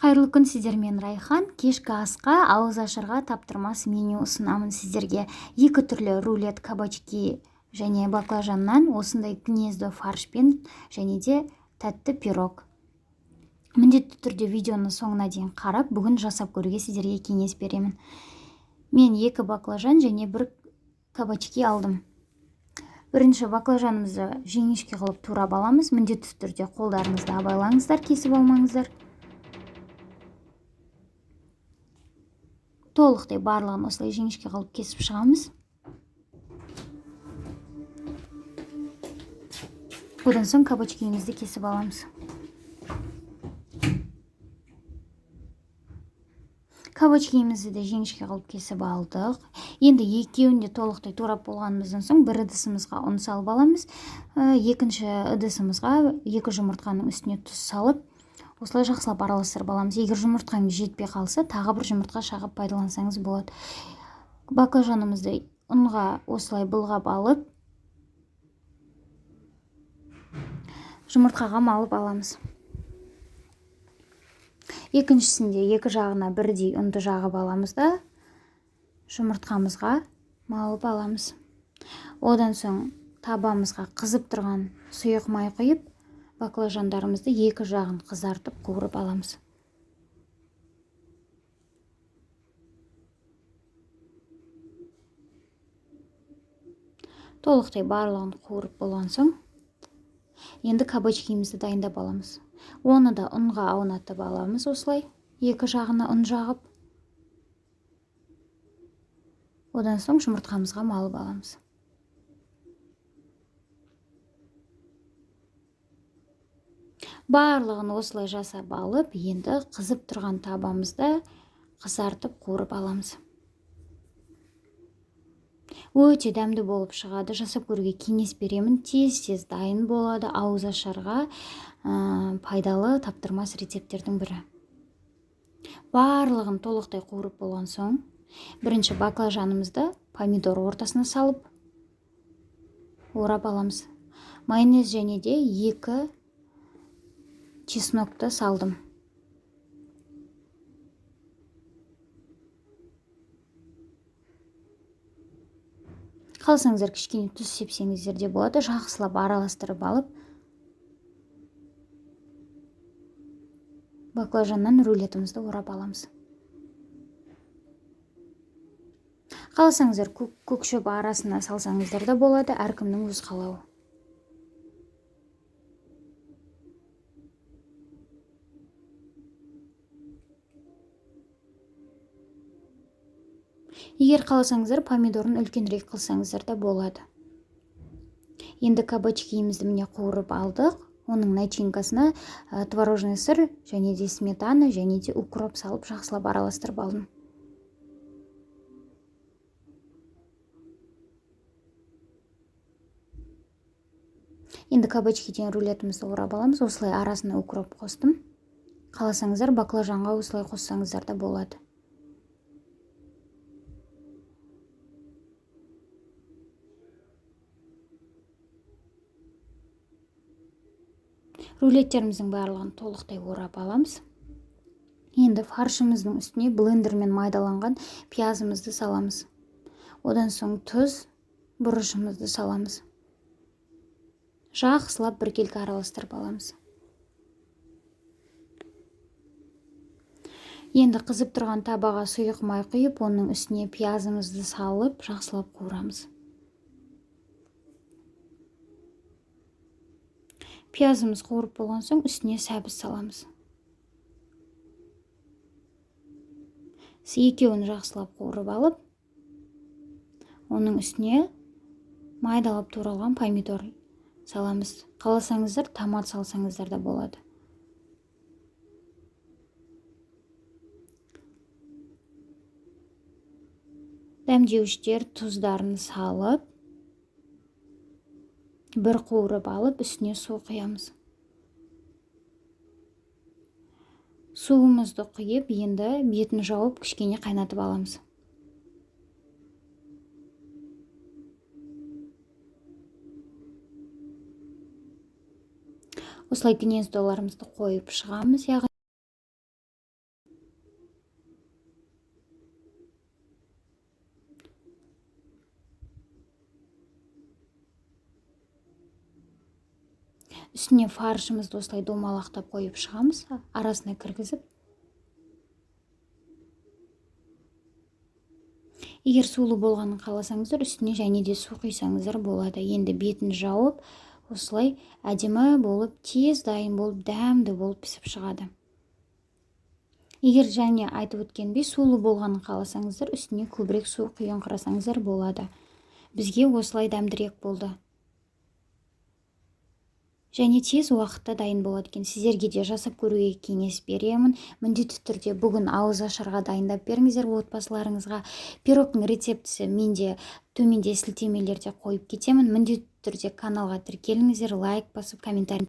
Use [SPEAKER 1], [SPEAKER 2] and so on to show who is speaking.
[SPEAKER 1] Қайырлы күн, сіздермен Райхан. Кешкі асқа, ауызашарға таптырмас меню ұсынамын сіздерге. Екі түрлі рулет, кабачки және баклажаннан, осындай гнездо фаршпен және де тәтті пирог. Міндетті түрде видеоны соңына дейін қарап, бүгін жасап көруге сіздерге кеңес беремін. Мен екі баклажан және бір кабачки алдым. Бірінші баклажанымызды жіңішке қылып турап аламыз. Міндетті түрде қолдарыңызды абайлаңыздар, кесіп алмаңыздар. Толықтай барлығын осылай жіңішке қылып кесіп шығамыз. Одан соң кабачкиімізді кесіп аламыз. Кабачкиімізді де жіңішке қылып кесіп алдық. Енді екеуін де толықтай турап болғанымыздан соң бір ыдысымызға ұн салып аламыз. Екінші ыдысымызға екі жұмыртқаның үстіне тұз салып, осылай жақсылап араластырып аламыз. Егер жұмыртқаңыз жетпей қалса, тағы бір жұмыртқа шағып пайдалансаңыз болады. Баклажанымызды ұнға осылай былғап алып, жұмыртқаға малып аламыз. Екіншісінде екі жағына бірдей ұнды жағып аламыз да, жұмыртқамызға малып аламыз. Одан соң табамызға қызып тұрған сұйық май құйып, баклажандарымызды екі жағын қызартып қуырып аламыз. Толықтай барлығын қуырып болған соң, енді кабачкимізді дайындап аламыз. Оны да ұнға аунатып аламыз осылай, екі жағына ұн жағып. Одан соң жұмыртқамызға малып аламыз. Барлығын осылай жасап алып, енді қызып тұрған табамызда қызартып қуырып аламыз. Өте дәмді болып шығады, жасап көруге кеңес беремін. Тез-тез дайын болады, ауызашарға пайдалы таптырмас рецепттердің бірі. Барлығын толықтай қуырып болған соң, бірінші баклажанымызды помидор ортасына салып орап аламыз. Майонез және де екі чеснокты салдым. Қаласаңыздар кішкене тұз сепсеңіздер де болады. Жақсылап араластырып алып, баклажаннан рулетімізді орап аламыз. Қаласаңыздар көк шөп арасына салсаңыздар да болады, әркімнің өз қалауы. Егер қаласаңыздар, помидорын үлкенірек қылсаңыздар да болады. Енді кабачкиімізді міне қуырып алдық. Оның начинкасына творожный сыр және де сметана және де укроп салып жақсылап араластырып алдым. Енді кабачкиден рулетімізді орап аламыз. Осылай арасына укроп қостым. Қаласаңыздар баклажанға осылай қоссаңыздар да болады. Рулеттеріміздің барлығын толықтай орап аламыз. Енді фаршымыздың үстіне блендермен майдаланған пиязымызды саламыз. Одан соң тұз, бұрышымызды саламыз. Жақсылап біркелкі араластырып аламыз. Енді қызып тұрған табаға сұйық май құйып, оның үстіне пиязымызды салып, жақсылап қуырамыз. Пиязымыз қуырып болған соң үстіне сәбіз саламыз. Екеуін жақсылап қуырып алып, оның үстіне майдалап туралған помидор саламыз. Қаласаңыздар томат салсаңыздар да болады. Дәмдеуіштер, тұздарын салып, бір қуырып алып, үстіне су құямыз. Суымызды құйып, енді бетін жауып, кішкене қайнатып аламыз. Осылай гнездоларымызды қойып шығамыз, яғни Үстіне фаршымызды осылай домалақтап қойып шығамыз, арасына кіргізіп. Егер сулы болғанын қаласаңыздар, үстіне және де су құйсаңыздар болады. Енді бетін жауып, осылай әдемі болып, тез дайын болып, дәмді болып пісіп шығады. Егер және айтып өткендей сулы болғанын қаласаңыздар, үстіне көбірек су құйыңқырасаңыздар болады. Бізге осылай дәмдірек болды. Және тез уақытта дайын болады екен. Сіздерге де жасап көруге кеңес беремін. Міндетті түрде бүгін ауыз ашарға дайындап беріңіздер отбасыларыңызға. Пирогтың рецептісі менде төменде сілтемелерде қойып кетемін. Міндетті түрде каналға тіркеліңіздер, лайк басып, комментарий